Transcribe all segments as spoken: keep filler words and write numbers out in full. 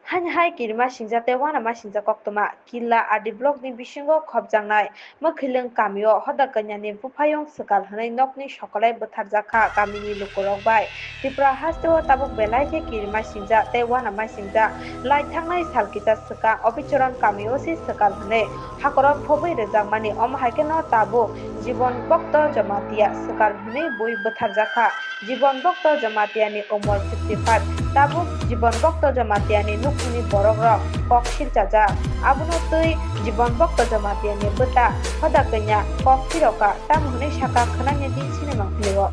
Haini hai kirima singjak tei uanama singjak koktwma Killa R D block ni bisingo khopjaknai Mwkhwilwng kamio hoda kanya ni buphayung swkal hwnwi nokni sokolai bwtharjakha. Kamini lukurok bai Tripura hasteo tabuk belai khe kirima singjak tei uanama singjak. Lai thangnai sal kisa swkang Obichoron kamio se swkal hwnwi hakorok phobwi rwjakmani, omo hai kheno tabuk Jibon Bhakta Jamatia swkal hwnwi bui bwtharjakha. Jibon Bhakta Jamatiani umor fifty five. Tabuk Jibon Bhakta Jamatiani nukhungni borokrok kok silchajak. Abono twi Jibon Bhakta Jamatiani bwta hoda kanya kok siroka tamo hwnwi saka khwnani di sinimang philio.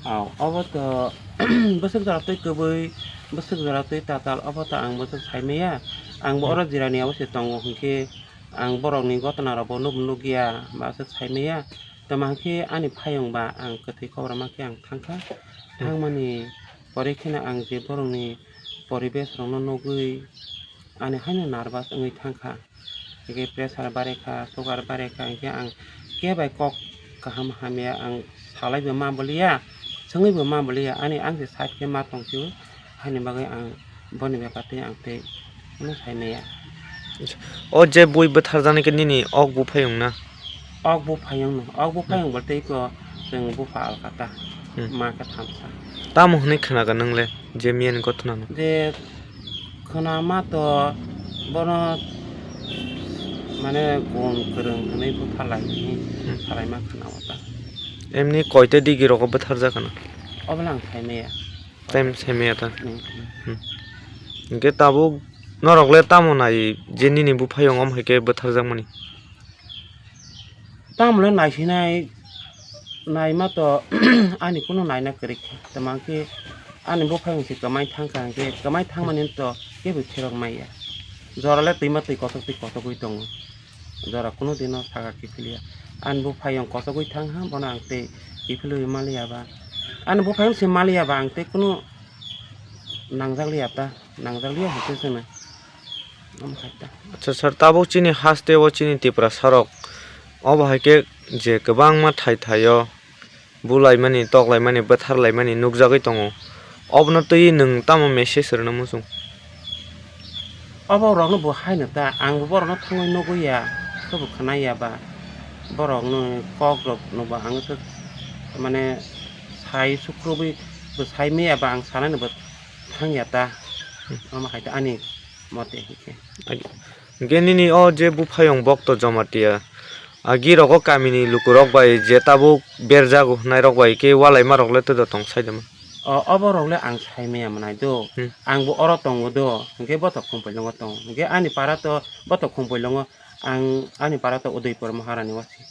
Aw, obo to bwswk jora twi kwbwi, bwswk jora twi tatal, obo to ang bwswk saimaya. Ang bo oro jirani abo se tongo hwnkhe, ang borokni gotona rokbo nuk nukya, ba aswk saimaya. Tamo hwnkhe ani phayung ba ang kwthwi kokrwma khe ang thangkha. Thangmani pore kheno ang je borokni poribesh rokno nugwi ani haino nervous wngwi thangkha. Hwnkhe pressure barekha, sugar barekha, hwnkhe ang khe bai kok kaham hamya ang salaibo ma boliya, swngwibo ma boliya, ani ang se side khe ma tongphio, haini bagwi ang boni bepar tei ang tei hwnwi saimaya. O je bui bwtharjaknai khe nini ok buphayung na? Ok buphayung no, ok buphayung bo tei ko chwng bupha alkata, hmm, ma khe thamsa. Tamo hwnwi khwnaga nwng le je miyani gotona no? Je khwnama to bono mane gun kwrwng hwnwi bupha lai hwnwi, hmm, salaima khwnao ta. Emni koita digi rogo bwtharjak khwna? Obo lang saimaya. Time saimaya ta. Hmm, hmm. Hmm. Hwnkhe tabuk norok le tamo nai je nini buphayung om hai khe bwtharjakmani? Tamle naisinai naima to ani kunu naina kwrwi kha. Tamo khe ani buphayung se kwmai thangkha hwnkhe kwmai thangmani to kebo kherok maya. Jora le twima twi kotok twi kotogwi tongo. Jora kunu dino saka kiphilya. Ani buphayung kotogwi thangha, bono ang tei kiphilwi maliya ba. Ani buphayung se maliya ba ang tei kunu nangjakliya ta, nangjakliya hwnkhe chwngno. Omo hai ta. Acha sir, tabuk chini haste o chini Tiprasa rok obo hai khe je kwbangma thai thai o bulaimani, toklaimani, bwtharlaimani nukjagwi tongo. Obono twi nwng tamo message rwna muchung? Obo rokno bo haino ta, ang bo borokno thangwi nugwi ya, khe bo khwnai ya ba. Borokno kok rok no bo ang khe mane sai sukrubwi bo sai maya ba, ang sanani bo thang ya ta. Hmm. Omo hai ta ani mote hinkhe. Ag-, hinkhe nini o je buphayung Bhakta Jamatia, agi rogo kamini lukurok bai je tabuk berjago hwnai rok bai khe walaima rok le twdo tong sai de ma? O, obo rok le ang sai maya mwnai do. Hmm. Ang bo oro tongo do, hinkhe bothok Khumpoilongo tongo. Hinkhe ani para to bothok Khumpoilongo, ang ani para to Udaipur Maharani o si.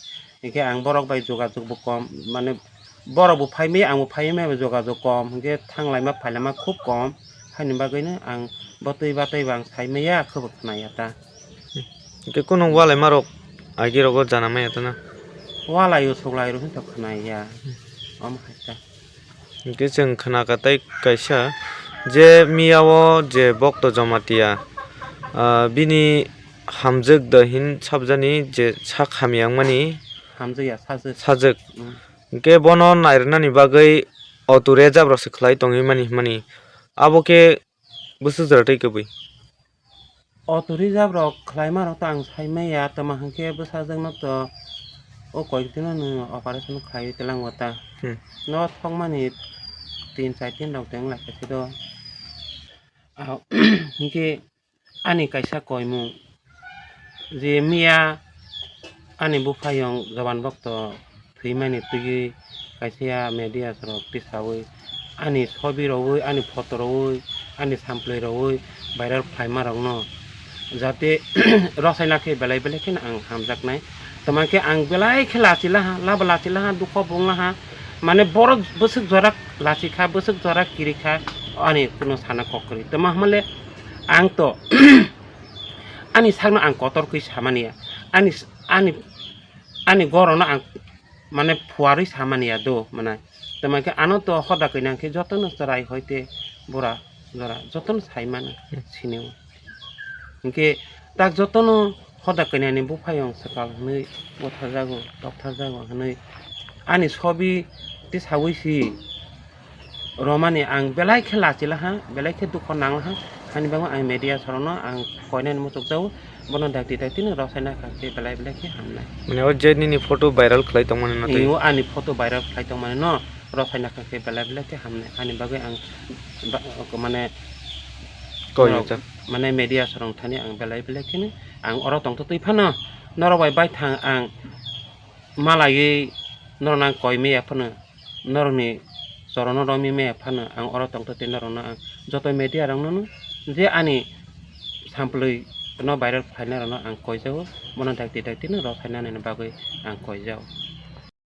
Hinkhe ang borok bai jogajog bo kom, mane borok bo phai maya, ang bo phai maya, jogajog kom, hinkhe thanglaima phailaima khub kom. Haini bagwino ang bo twi ba twi ba ang sai maya, khe bo khwnaya ta. Hinkhe kunu walaima rok agi rogo jana maya ta na? Walai o, suklai rok hinto khwnaya. Hmm. Omo hai ta. Hinkhe chwng khwnakha tei kaisa je miya o je Bhakta Jamatia, ah, bini hamjwk da hin sabjani je sak hamya wngmani. Hamjwk ya, sajwk. Sajwk. Mm. Hinkhe bono nairwnani bagwi auto rejab rok se khlai tongwi mani hwnmani. Abo khe bwswk jora tei kwbwi? Auto rejab rok khlaima rok to ang sai maya, tamo hinkhe bwsajwk no to o koik dino no operation khlaiwi twlang o ta. Hmm. No thokmani tin char din rok teng lai khe do. Ah, hinkhe ani kaisa koimung je miya ani buphayung Joban Bhakta thwimani twiwi Kaisa ya media rok tisawi ani sobi rogwi, ani photo rogwi, ani samplai rogwi viral khlaima rokno jate rosaina khe belai belai kheno ang hamjaknai. Tama khe ang belai khe lachilaha, labo lachilaha, dukho bo wnglaha. Mane borok bwswk jora lachikha, bwswk jora kirikha, ani kuno sana kok kwrwi. Tama hwnle ang to ani sakno ang kotor khe samani ya. Ani, ani, ani gorono ang mane phuarwi samani ya do mwnai. Tama khe ano to hoda kainak khe jotono chwrai hoite bura jora jotono sai mano sinio. Hinkhe tak jotono hoda kainani buphayung swkal hwnwi butharjago, toktharjago hwnwi ani sobi tisawi si romani ang belai khe lachilaha, belai khe dukho nanglaha. Hani bagwi ang media sorokno ang koinani muchukjago, bono dakti dakti no rosaina kha khe belai belai khe hamnai. Mane o je nini photo viral khlai tongmani no tei? Iyo, ani photo viral khlai tongmani no rosaina kha khe belai belai khe hamnai. Hani bagwi ang ba-, mane Koi norok, jat. Mane media sorong thani ang belai belai kheno ang oro tongtho twi phano norok bai baithang ang malaiwi norokno ang koi maya phano, norokni chorono romwi maya phano ang oro tongtho tei norokno ang joto media rokno je ani samplwi no viral khlainai rokno ang koijago, bono dakti dakti no rosainani bagwi ang koijago.